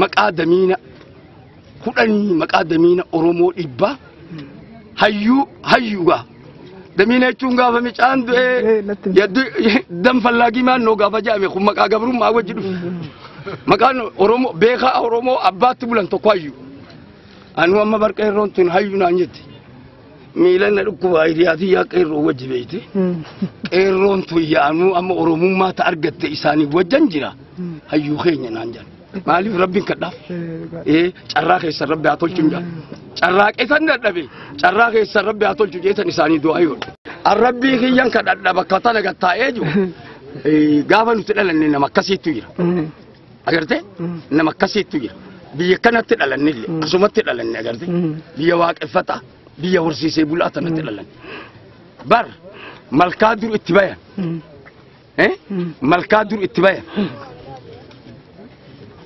Maqaa damiina 10 maqaa damiina Oromoo 100 hayyuu hayyuugaa. Damiina jechuun gaafa micaan du'ee danfallaagii maannoo gaafa jedhame kun maqaa gabrummaa wajji dhufe. Maqaan Oromoo beekaa Oromoo abbaatti bulan tokko hayyuu. Anu amma barqeerroon tun hayyuu naan jetti. Miila na dhukkuba hiriyaatii yaa qeerroo wajji beeyte. Qeerroon tun yaanuu amma Oromummaa ta argatte isaanii wajjan jira. Hayyuu keenya naan jedhan. Maaliif rabbiin kadhaaf? Carraa keessan rabbi haa tolchu jedhan. Carraa qeetan dadhabe carraa keessan rabbi haa tolchu jeetan isaanii du'aa yoo. Arrabbii kiyyan kadhadha bakka tana gattaa'ee jiru. Gaafa nuti dhalanne nama akkasiitu jira. Agartee? Nama akkasiitu jira. Biyya kanatti dhalanne illee asumatti dhalanne agartee? Biyya waaqeffataa biyya horsiisee bulaa tanatti dhalanne. Bar malkaa dur itti bayan. Malkaa dur itti bayan.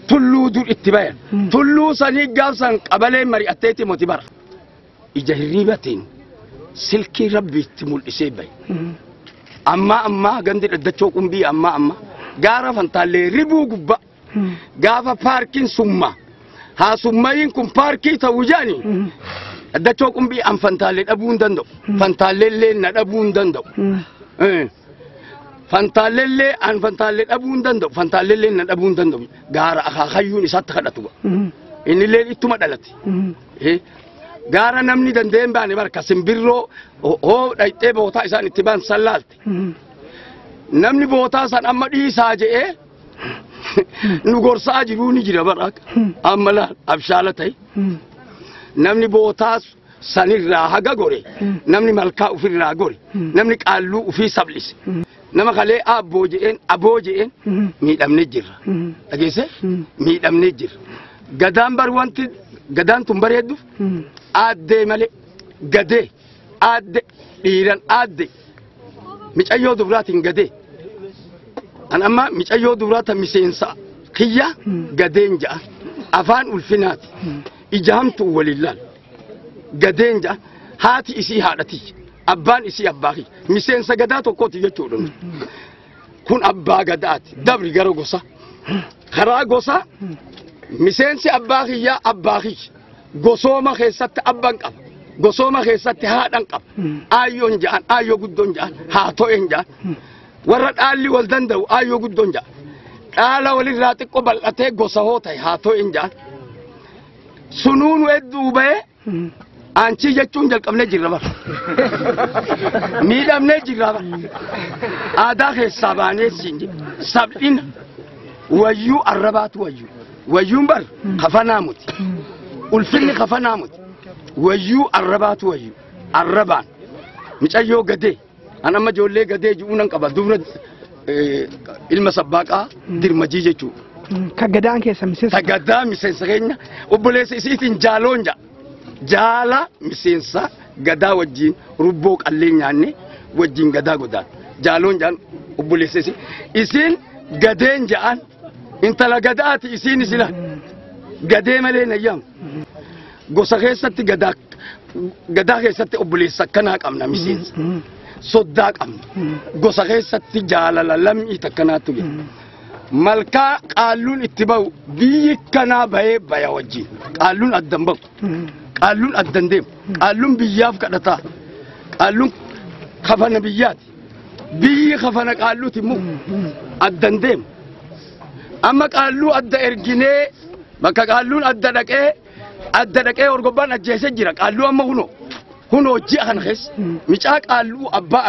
Tulluu dur itti bayan. Tulluu sanii gaafsan qabalee mari'atteeti moti bara. Ija hirriibatiin silkii rabbi itti mul'isee baye. Amma amma gandi dhaddachoo qumbii amma amma gaara fantaallee ribuu gubbaa. Gaafa paarkiin summa. Haa summayiin kun paarkii ta'uu jaani. Dhaddachoo qumbii an fantaallee dhabuu hin danda'u. Fantaallee na dhabuu hin danda'u. Fantaallee an fantaallee dhabuu hin danda'u. Fantaallee na dhabuu hin danda'u. Gaara akaakayyuun isaatti kadhatu. Innillee ittuma dhalate. Gaara namni danda'ee hin baane barka simbirroo hoo dhayxee bootaa isaan itti baan sallaalte. Namni bootaa san amma dhiisaa je'ee nu gorsaa jiruu ni jira bara amma laal abshaala ta'e. Namni bootaa sanirraa haga gore namni malkaa ofirraa gore namni qaalluu ofii sablise. Nama kalee abboo je'een aboo je'een miidhamnee jirra. Dhageesse? Miidhamnee jirra. Gadaan bar wanti gadaan tun bareedduuf aaddee malee gadee aadde dhiiran aadde micayyoo dubraatiin gadee. An amma micayyoo dubraa miseensa kiyya gadeen ja'a afaan ulfinaati ija hamtuu waliin laal gadeen ja'a haati isii haadhatii abbaan isii abbaa kiyya miseensa gadaa tokkooti jechuudha. Kun abbaa gadaati dabri gara gosa karaa gosa miseensi abbaa kiyyaa abbaa kiyya gosooma keessatti abbaan qaba gosooma keessatti haadhan qaba aayyoon ja'an aayyoo guddoon ja'an haato'een ja'an. Warra dhaalli wal danda'u aayyoo guddoon ja'a. Dhaala walirraa xiqqoo bal'atee gosa hoo ta'e haa ta'e hin ja'a. Sunuunu hedduu ba'ee aanchii jechuun jalqabnee jirra bara. Miidhamnee jirra bara. Aadaa keessaa baanee siin jedhe. Sab'ina wayyuu arrabaatu wayyuu. Wayyuun bar kafanaa muti. Ulfinni kafanaa muti. Wayyuu arrabaatu wayyuu. Arrabaan micayyoo gadee. An amma ijoollee gadee ji'uu nan qaba. Dubra ilma sabbaaqaa dirmajii jechuudha. Ka gadaan keessa miseensa. Ka gadaa miseensa keenya obboleessa isiitiin jaaloon ja'a. Jaala miseensa gadaa wajjin rubboo qallee nyaanne wajjin gadaa godaan. Jaaloon ja'an obboleessa isii. Isiin gadeen ja'an intala gadaati isiin isila. Gadee malee nayyaamu. Gosa keessatti gadaa keessatti obboleessa akkanaa qabna miseensa. Soddaa qabna. Gosa keessatti jaalala lam'ii takkanaatu jira. Malkaa qaalluun itti bahu biyyi kanaa bahee baya wajjin. Qaalluun addan bahu. Qaalluun addan deemu. Qaalluun biyyaaf kadhataa. Qaalluun kafana biyyaati. Biyyi kafana qaalluuti immoo addan deemu. Amma qaalluu adda erginee bakka qaalluun adda dhaqee orgobbaan ajjeesee jira. Qaalluu amma hunoo. Hunoo ji'a kana keessa micaa qaalluu abbaa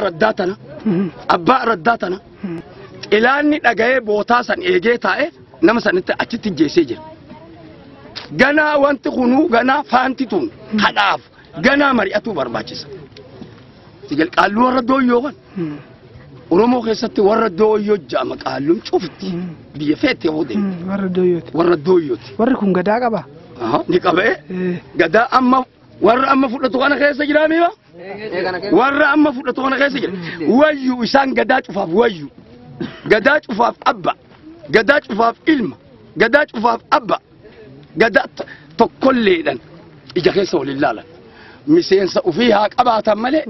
araddaa tana xilaanni dhaga'ee bootaa san eegee taa'e nama sanitti achitti jeesee jira. Ganaa wanti kunuu ganaa faanti tun kadhaaf ganaa mari'atuu barbaachisa. Qaalluu warra dooyyoo kan Oromoo keessatti warra dooyyoo jedhama qaalluun cufti biyya feette yoo deemu. Warra dooyyooti. Warra dooyyooti. Warri kun gadaa qaba. Ni qabee gadaa amma warra amma fudhatu kana keessa jira mi'a? Warra amma fudhatu kana keessa jira. Wayyuu isaan gadaa cufaaf wayyuu. Gadaa cufaaf abba. Gadaa cufaaf ilma. Gadaa cufaaf abba. Gadaa tokkolleedhaan ija keessa waliin laalan. Miseensa ofii haa qabaatan malee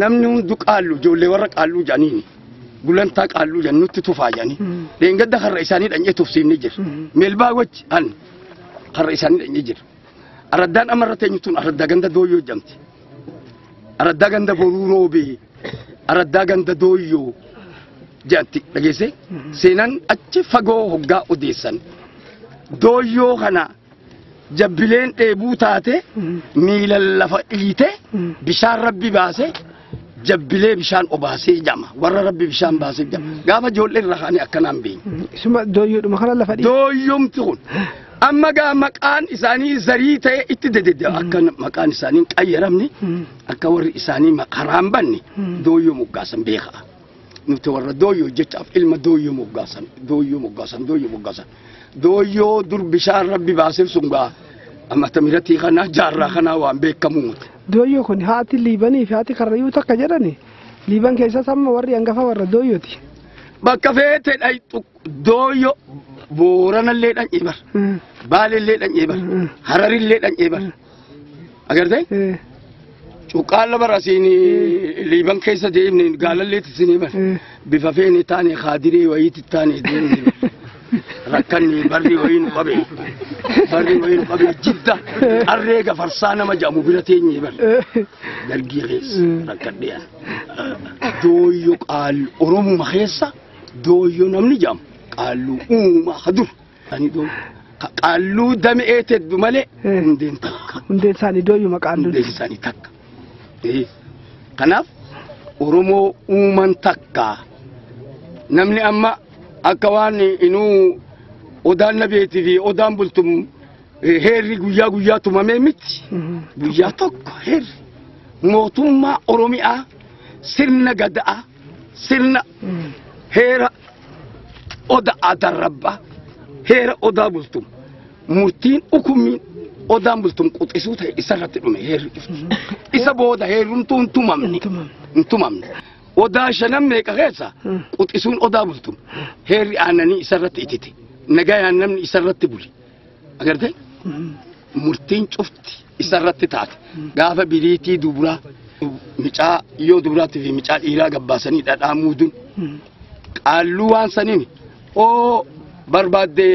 namni hundu qaallu ijoollee warra qaalluu jedhaniini. Gulantaa qaalluu jennutti tufaa jedhanii. Leengadda karra isaanii dhanyee tufsiifni jira. Meelbaa wajji an karra isaanii dhanyee jira. Araddaan amarra teenyu tun araddaa ganda dooyyoo jedhamti. Araddaa ganda boruu roobee araddaa ganda dooyyoo jedhamti dhageesse. Seenaan achi fagoo hoggaa odeessan. Dooyyoo kana jabbileen dheebuu taate miila lafa dhiite bishaan rabbi baase jabbilee bishaan obaasee jedhama. Warra rabbi bishaan baasee jedhama. Gaafa ijoollee irra kaanii akkanaan beeknu. Isuma dooyyoodhuma kana lafa dhiite. Dooyyomti kun amma gaa maqaan isaanii zarii ta'e itti dededdeebi'a. Akka maqaan isaanii hin qayyaramne akka warri isaanii karaa hin banne dooyyoo moggaasan beekaa. Nuti warra dooyyoo jechaaf ilma dooyyoo moggaasan dooyyoo moggaasan dooyyoo moggaasan. Dooyyoo dur bishaan rabbi baaseef sun gaa amma tamiratii kanaa jaarraa kanaa waan beekamuuti. Dooyyoo kun haati liibanii fi haati karrayyuu takka jedhani liiban keessas amma warri hangafa warra dooyyooti. Bakka feete dhayxu dooyyoo booranallee dhanyee bar baalellee dhanyee bar hararillee dhanyee bar agartee cuqqaalla bara asiin liiban keessa deemne gaalallee tisinee bar bifa feene taane kaadiree wayiitti taane deemne rakkanni barri wayii nu qabe barri wayii nu qabe jidda harree gafarsaa nama jedhamu bira teenyee bar dargii keessa rakkadhee dooyyoo qaallu oromuma keessa dooyyoo namni jedhamu qaalluu uumaa hadur qaalluu damee teddu malee hundeen takka. Hundeen isaanii dooyyuma qaalluu. Hundeen isaanii takka. Kanaaf Oromoo uuman takka namni amma akka waan inuu odaan nabeetii fi odaan bultum heerri guyyaa guyyaa tumamee miti. Guyyaa tokko heerri mootummaa Oromiyaa sirna gadaa sirna heera odaa darrabbaa heera odaa bultum murtiin ukumiin odaan bultum quxisuu ta'e isarratti dhume heerri dhufti. Isa booda heerumtuu hin tumamne. Hin tumamne. Odaa shanan meeqa keessa quxisuun odaa bultum heerri aannanii isarratti itite nagayaan namni isarratti buli. Agartee murtiin cufti isarratti taate gaafa biriitii duburaa micaa yoo duburaatii fi micaa dhiiraa gabbaasanii dhadhaa muuduun qaalluu waan saniin oo barbaaddee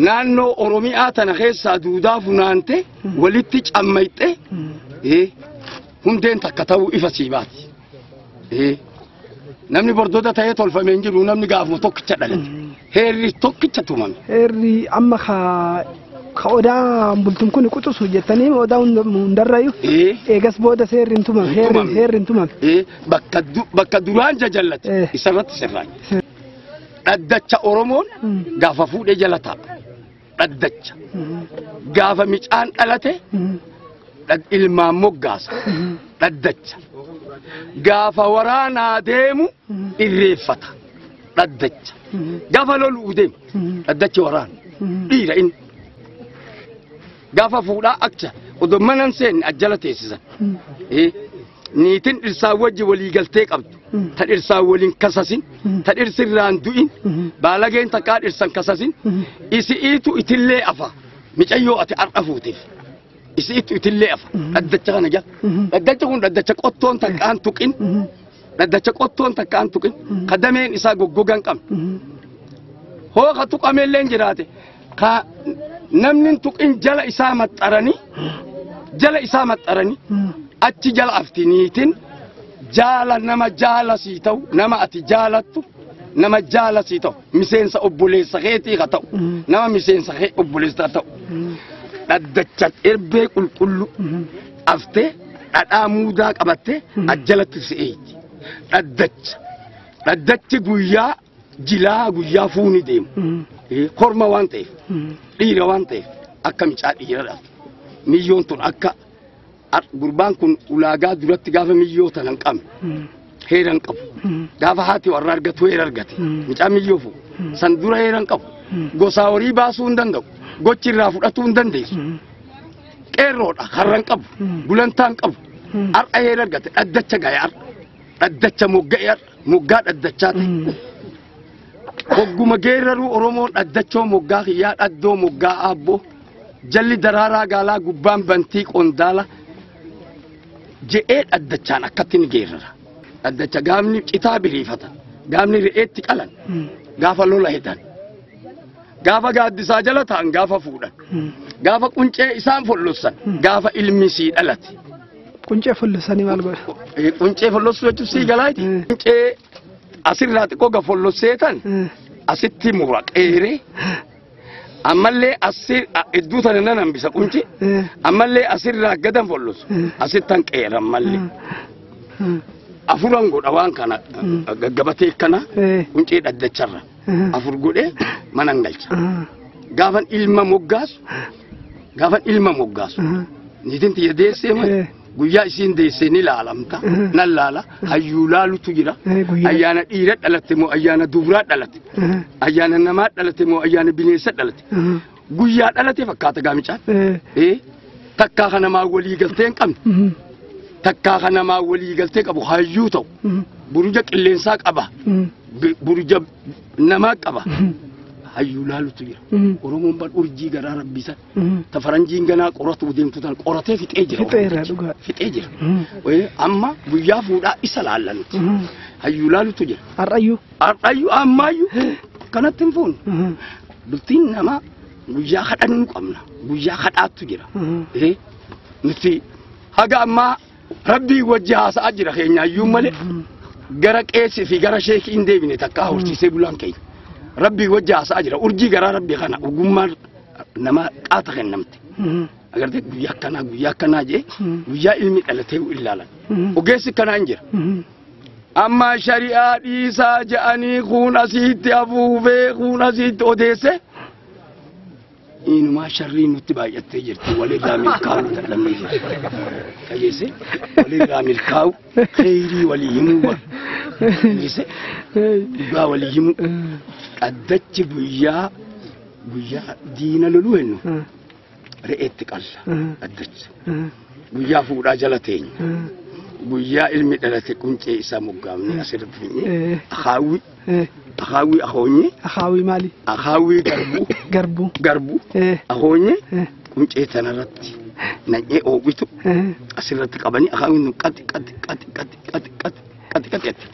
naannoo Oromiyaa tana keessaa duudaa funaante walitti cammayxe hundeen takka ta'uu ifa sii baati. Namni bordoota ta'ee tolfamee hin jiru namni gaafuma tokkicha dhalate. Heerri tokkicha tumame. Heerri amma ka odaa bultum kun quxusu jettanii odaa hundarrayyuu eegas booda seerri hin tumame heerri hin tumame. Bakka duraan jajallate isarratti sirraaye. Dhaddacha Oromoon gaafa fuudhee jala taa'a. Dhaddacha. Gaafa micaan dhalate ilmaan moggaasa. Dhaddacha. Gaafa waraanaa deemu irreeffata. Dhaddacha. Gaafa loluu deemu dhaddachi waraana. Dhiira inni. Gaafa fuudhaa acha odoo mana hin seenne ajjala teessisan. Niitiin dhirsaa wajji walii galtee qabdu. Ta dhirsaa waliin kasasin, ta dhirsirraan du'in, baalageen takkaa dhirsan kasasin, isi'iitu itillee afa. Micayyoo ati har'a fuuteef. Isi'iitu itillee afa. Dhaddacha kana jala. Dhaddacha kun dhaddacha qottoon takkaan tuqin. Dhaddacha qottoon takkaan tuqin. Ka dameen isaa goggogan qabne. Hoo ka tuqameellee hin jiraate. Ka namni tuqin jala isaa maxxaranii jala isaa maxxaranii achi jala afti niitiin jaala nama jaala sii ta'u nama ati jaalattu nama jaala sii ta'u miseensa obboleessa keetii ka ta'u nama miseensa kee obboleessa ta'u dhaddacha erbee qulqullu aftee dhadhaa muudaa qabattee ajjalatti si'eeti. Dhaddacha dhaddachi guyyaa jilaa guyyaa fuuni deemu korma waan ta'eef dhiira waan ta'eef akka micaa dhiira miyyoon tun akka gurbaan kun ulaagaa duratti gaafa miyyoo tana hin qabne heera hin qabu. Gaafa haati warra argatu heera argate micaa miyyoo fuudhu san dura heera hin qabu. Gosaa horii baasuu hin danda'u gochi irraa fudhatuu hin dandeessu. Qeerroodha karra hin qabu gulantaa hin qabu. Har'a heera argate dhaddacha gahe har'a dhaddacha mogga'e har'a moggaa dhaddachaa ta'e. Hogguma geeraruu Oromoon dhaddachoo moggaa kiyyaa dhaddoo moggaa aabboo jalli daraaraa gaalaa gubbaan bantii qondaala je'ee dhaddachaan akkatti ni geerara. Dhaddacha gaafni citaa biriifatan. Gaafni re'eetti qalan. Gaafa lola hedan. Gaafa gaaddisaa jala ta'an gaafa fuudhan. Gaafa quncee isaan follossan. Gaafa ilmi sii dhalate. Quncee follossanii maal godha? Quncee follossuu jechuun sii galaati. Quncee asirraa xiqqoo ga follosseetan asitti mura qeeree. Ammallee asii iddoo tana nan hambisa quncee. Ammallee asirraa gadan follosu. Asittan qeera ammallee. Afuran godha waan kana gaggabatee kana quncee dhaddacharra. Afur godhee manan galcha. Gaafan ilma moggaasu. Gaafan ilma moggaasu. Niitiin tiyya deessee malee. Guyyaa isiin deessee ni laalamta. Nan laala. Hayyuu laalutu jira. Ayyaana dhiira dhalatte moo ayyaana dubaraa dhalatte. Ayyaana namaa dhalatte moo ayyaana bineensa dhalatte. Guyyaa dhalate fakkaata gaamichaan. Takkaa kana maa walii galtee hin qabne. Takkaa kana maa walii galtee qabu hayyuu ta'u. Buruja qilleensaa qaba. Buruja namaa qaba. Hayyuu laalutu jira. Oromoon bar urjii garaa rabbisan. Ta faranjiin ganaa qoratu deemtu tan qoratee fixee jira. Fixee jira. Amma guyyaa fuudhaa isa laalla nuti. Hayyuu laalutu jira. Har'ayyuu. Har'ayyuu ammayyuu kanatti hin fuunu. Bultiin namaa guyyaa kadhannu qabna. Guyyaa kadhaattu jira. Nuti haga ammaa rabbii wajji haasa'aa jira keenyaayyuu malee gara qeesii fi gara sheekii hin deebine takkaa horsiisee bulaan keenya. Rabbii wajji haasa'aa jira. Urjii garaa rabbii kana ogummaan nama qaata kennamte. Agartee guyyaa akkanaa guyyaa akkanaa jee guyyaa ilmi dhalatee ilaalan. Ogeessi kanaa hin jira. Amma shari'aa dhiisaa je'anii kuun asiitti afuufee kuun asiitti odeesse. Inumaa sharrii nutti baay'attee jirti. Walirraa milkaa'uu dadhabnee jirti. Dhageesse walirraa milkaa'u kheyrii walii himuu bara. Dhageesse dhugaa walii himuu. Dhaddachi guyyaa guyyaa diina loluu hennu re'eetti qalla dhaddachi. Guyyaa fuudhaa jala teenya. Guyyaa ilmi dhalate quncee isaa moggaafne asirratti finne akaawwii akaawwii akoonye. Akaawwii maali? Akaawwii garbuu. Garbuu. Garbuu. Akoonye quncee tanarratti naqee oowwitu asirratti qabanii akaawwiin nu qati qati qati qati qati qati qati qati qati.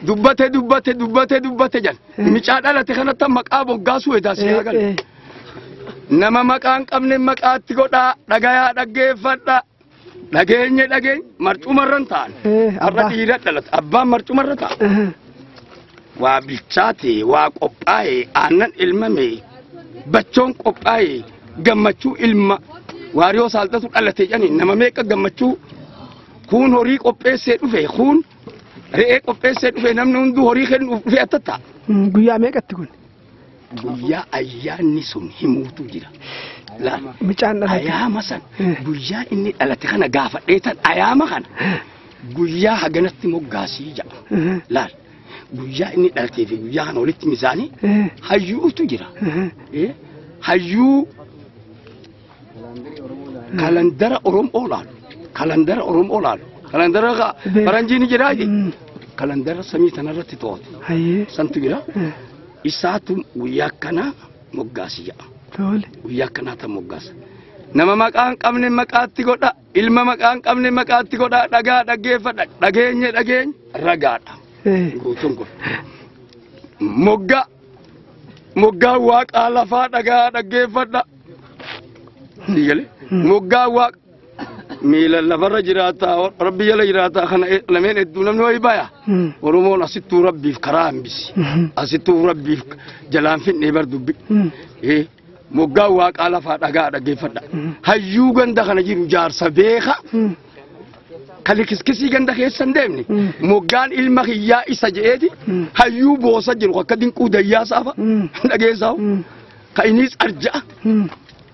Dubbate dubbate dubbate dubbate jan. Micaa dhalate kanatti maqaa moggaasuu edaa si hagal. Nama maqaan qabne maqaatti godhaa dhagayaa dhaggeeffadhaa. Dhageenye dhageenye marcumarran ta'an. Har'a dhiira dhalate abbaan marcumarra ta'a. Waa bilchaate waa qophaa'e aannan ilmame bachoon qophaa'e gammachuu ilma waariyoo saaltatu dhalate jedhani nama meeqa gammachuu kuun horii qopheessee dhufe kuun re'ee qopheessee dhufe namni hunduu horii kennuuf dhufe attatta. Guyyaa meeqatti kun? Guyyaa ayyaanni sun himuutu jira. Micaan dhalate. Ayaama san guyyaa inni dhalate kana gaafadhee tan ayaama kana guyyaa haganatti moggaasii jedha. Laal guyyaa inni dhalatee fi guyyaa kana walitti misaanii hayyuutu jira. Hayyuu kalandara Oromoo laalu. Kalandara Oromoo laalu. Kalandara faranjiin jiraa kalandara samii tanarratti to'atu. Santu jira. Isaatu guyyaa kana moggaasii jedha. Guyyaa akkanaa tan moggaasa. Nama maqaan qabne maqaatti godha. Ilma maqaan qabne maqaatti godha. Dhagaa dhaggeeffadha. Dhageenye dhageenye ragaadha. Guutuun kun. Moggaa moggaa waaqaa lafaa dhagaa dhaggeeffadha. Siigalee moggaa waaqa miila lafarra jiraataa rabbi jala jiraataa kana lameen hedduu namni wayii baya. Oromoon asittuu rabbiif karaa hambisi. Asittuu rabbiif jalaan finnee bar dubbi. Moggaa waaqaa lafaa dhagaa dhaggeeffadha. Hayyuu ganda kana jiru jaarsa beeka. Kalikiskisii ganda keessa hin deemne. Moggaan ilma kiyyaa isa je'eeti. Hayyuu boosa jiru akka dinquu dayyaa saafa. Dhageessaafu. Ka innis arja'a.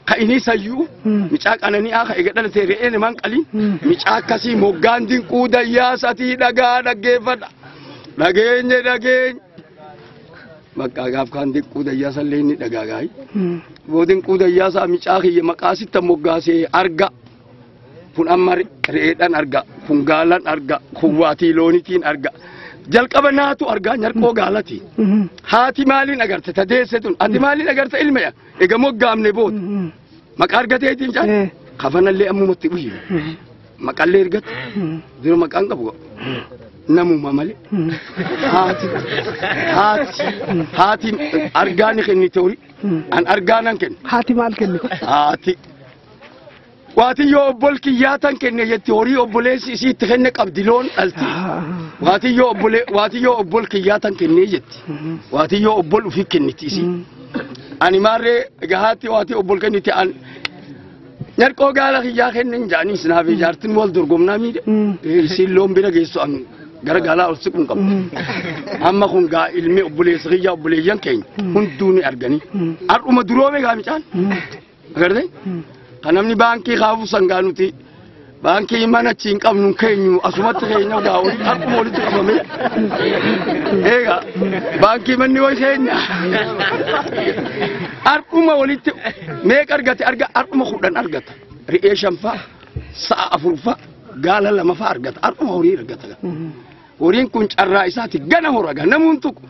Ka innis hayyuu. Micaa qanani'aa ka eega dhalatee re'ee namaan qaliin. Micaa akkasii moggaan dinquu dayyaa satii dhagaa dhaggeeffadha. Dhageenye dhageenye. Bakka gaaf kaan dinquu dayyaa sallee inni dhagaa gaayi. Boo dinquu dayyaa saa micaa kiyya maqaa sitta moggaasee arga. Kun amma re'eedhaan arga, kun gaalaan arga, kun waatii loonitiin arga. Jalqaba naatu argaa nyarqoo gaalati. Haati maaliin agarte ta deesse tun ati maaliin agarte ilma yaa eega moggaamne booda. Maqaa argateetiin caa kafanallee ammumatti uyyu. Maqallee ergate dura maqaan qabu. Namuma malee. Haati haati haati argaani kennite horii. An argaanan kenne. Haati maal kennite? Haati. Waatiyyoo obbol kiyyaatan kenne jetti horii obboleessi isiitti kenne qabdi loon dhalti. Waatiyyoo obbolee waatiyyoo obbol kiyyaatan kennee jetti. Waatiyyoo obbol ofii kenniti isii. Ani maarree gahaatti waatii obbol kenniti an nyarqoo gaala kiyyaa kennen jedhanii sinaaf ijaartin wal dorgomnaa miidhe. Isiin loon bira geessu an gara gaalaa ol siquun qabu. Amma kun gaa ilmi obboleessa kiyyaa obboleeyyan keenya hunduu ni arganii. Har'uma duroome gaa micaan. Agartee? Kan namni baankii kaafu sangaa nuti baankii mana achi hin qabnu keenyu asumatti keenya gaa har'uma walitti qabame. Egaa baankii manni wayi keenya. Har'uma walitti meeqa argate arga har'uma 10 argata. Re'ee 5 fa'a sa'a 4 fa'a gaala 2 fa'a argata har'uma horii argata. Horiin kun carraa isaati gana hora gaa namuun tuqu.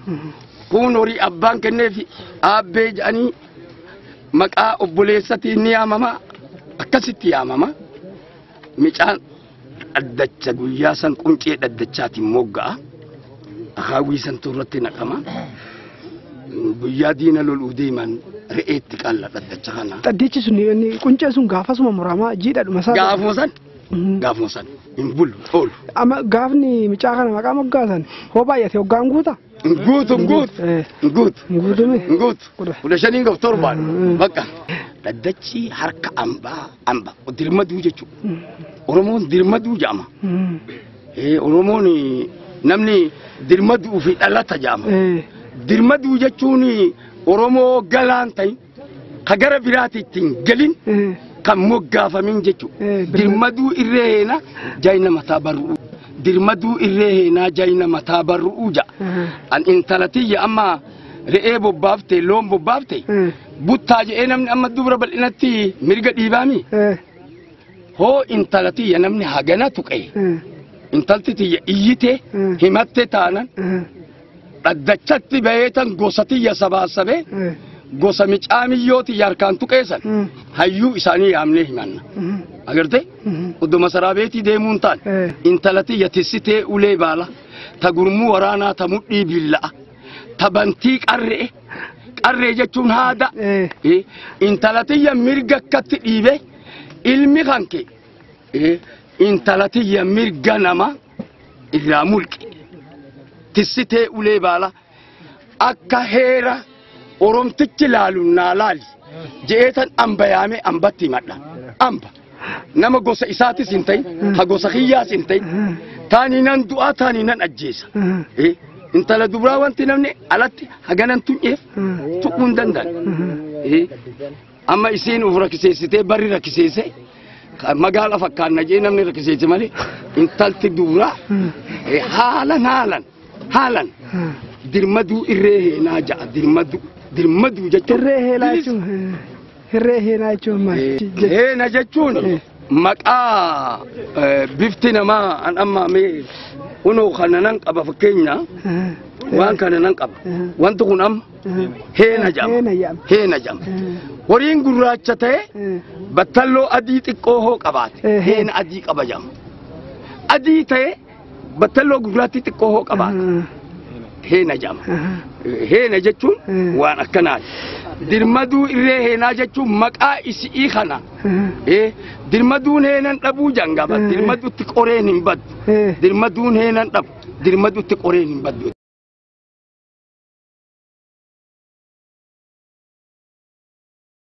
Kun horii abbaan kenneefi aabbee jedhanii maqaa obboleessatiin ni yaamama akkasitti yaamama. Micaan dhaddacha guyyaa san quncee dhaddachaatiin mogga'a. Akaawwii santu irratti naqama. Guyyaa diina loluu deeman re'eetti qalla dhaddacha kana. Dhaddachi sun quncee sun gaafasuma muramaa jiidhadhuma isaa. Gaafuma san. Gaafuma san hin bulu oolu. Amma gaafni micaa kana maqaa moggaasan hoo baay'ate hoggaan guuta? Guutu guutu guutu guutume guutu 15 gaaf 7 bakka. Dhaddachi harka ambaa amba dirmaduu jechuudha. Oromoon dirmaduu jedhama. Oromoon namni dirmaduu fi dhalata jedhama. Dirmaduu jechuun Oromoo galaan ta'in ka gara biraatti ittiin galin kan moggaafamin jechuudha. Dirmaduu irree heenaa jaayina mataa barru'u. Dirmaduu irree heenaa jaayina mataa barru'u ja'a. An intala tiyya amma re'ee bobbaafte loon bobbaafte buttaa jedhee namni amma dubra bal'inatti mirga dhiibaami. Hoo intala tiyya namni hagana tuqe. Intalti tiyya iyyite himatte taanan dhaddachatti baheetan gosa tiyya sabaasabee gosa micaamiyyoo tiyya harkaan tuqeessan hayyuu isaanii yaamnee himanna. Agartee? Oddoo masaraa beetii deemuun taan intala tiyya tissitee ulee baala ta gurmuu waraanaa ta mudhii billa'a ta bantii qarree qarree jechuun haada intala tiyya mirga akkatti dhiibe ilmi kanke intala tiyya mirga nama irraa mulqe tissitee ulee baala akka heera oromtichi laalu naa laali je'eetan amba yaame ambatti himadha amba nama gosa isaatis hin ta'in ha gosa kiyyaas hin ta'in taanii nan du'aa taanii nan ajjeesa. Intala dubraa wanti namni alatti haganan tunyeef tuquu hin danda'an. Amma isiin uf rakkiseessitee barri rakkiseesse magaala fakkaanna jee namni rakkiseesse malee intalti dubraa haalan haalan haalan dirmaduu irree heenaa ja'a dirmaduu dirmaduu jechuun. Irree heenaa jechuun irree heenaa jechuun maal? Heena jechuun maqaa bifti namaa an amma mee kunoo kana nan qaba fakkeenya waan kana nan qaba wanti kun amma heena jedhama heena jedhama. Horiin gurraacha ta'e battalloo adii xiqqoo hoo qabaate heena adii qaba jedhama. Adii ta'e battalloo gurraatti xiqqoo hoo qabaate heena jedhama. Heena jechuun waan akkanaati. Dirmaduu irree heenaa jechuun maqaa isii kana. Dirmaduun heenan dhabuu jangaba. Dirmaduutti qoreen hin baddu. Dirmaduun heenan dhabu. Dirmaduutti qoreen hin baddu.